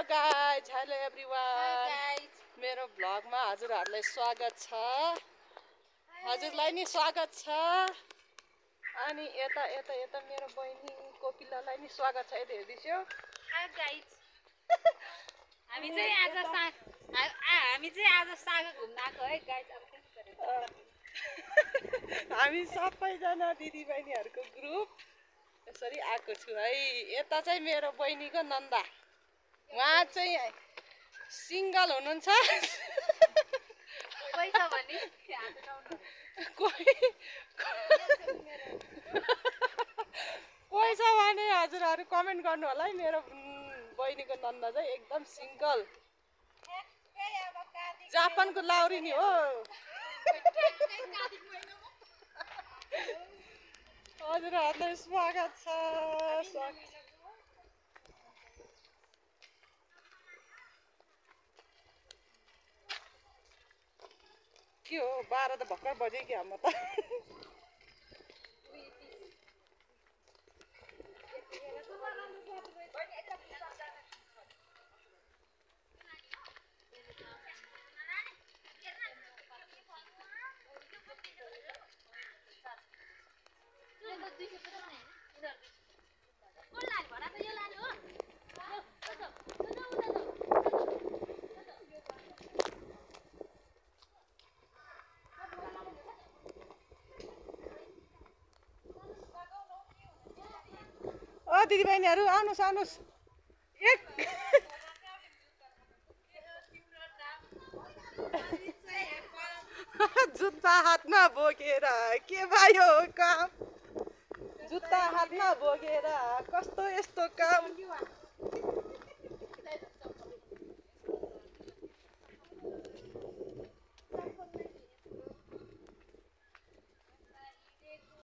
Hello guys, hello everyone. मेरो भ्लगमा हजुरहरूलाई स्वागत छ। हजुरलाई नि स्वागत छ। अनि यता यता यता मेरो बहिनी कोपिलालाई नि स्वागत छ। यता हेर्दिस्यो। Hi guys. हामी चाहिँ आज साग घुम्न आएको है गाइज। हामी सबैजना दिदीबहिनीहरूको ग्रुप यसरी आएको छु है। यता चाहिँ मेरो बहिनीको नन्दा, उहाँ चाहिँ सिङ्गल हुनुहुन्छ। कोही छ भने कोही छ भने हजुरहरू कमेन्ट गर्नु होला है। मेरो बहिनीको नन्दा चाहिँ एकदम सिङ्गल, जापानको लाउरी नि हो। हजुरहरूलाई स्वागत छ। के हो 12 त भर्खर बज्यो कि हाम्रो त। दिदीबहिनीहरू आउनुहोस् आउनुहोस्। एक जुत्ता हातमा बोकेर के भयो काम, जुत्ता हातमा बोकेर कस्तो यस्तो काम।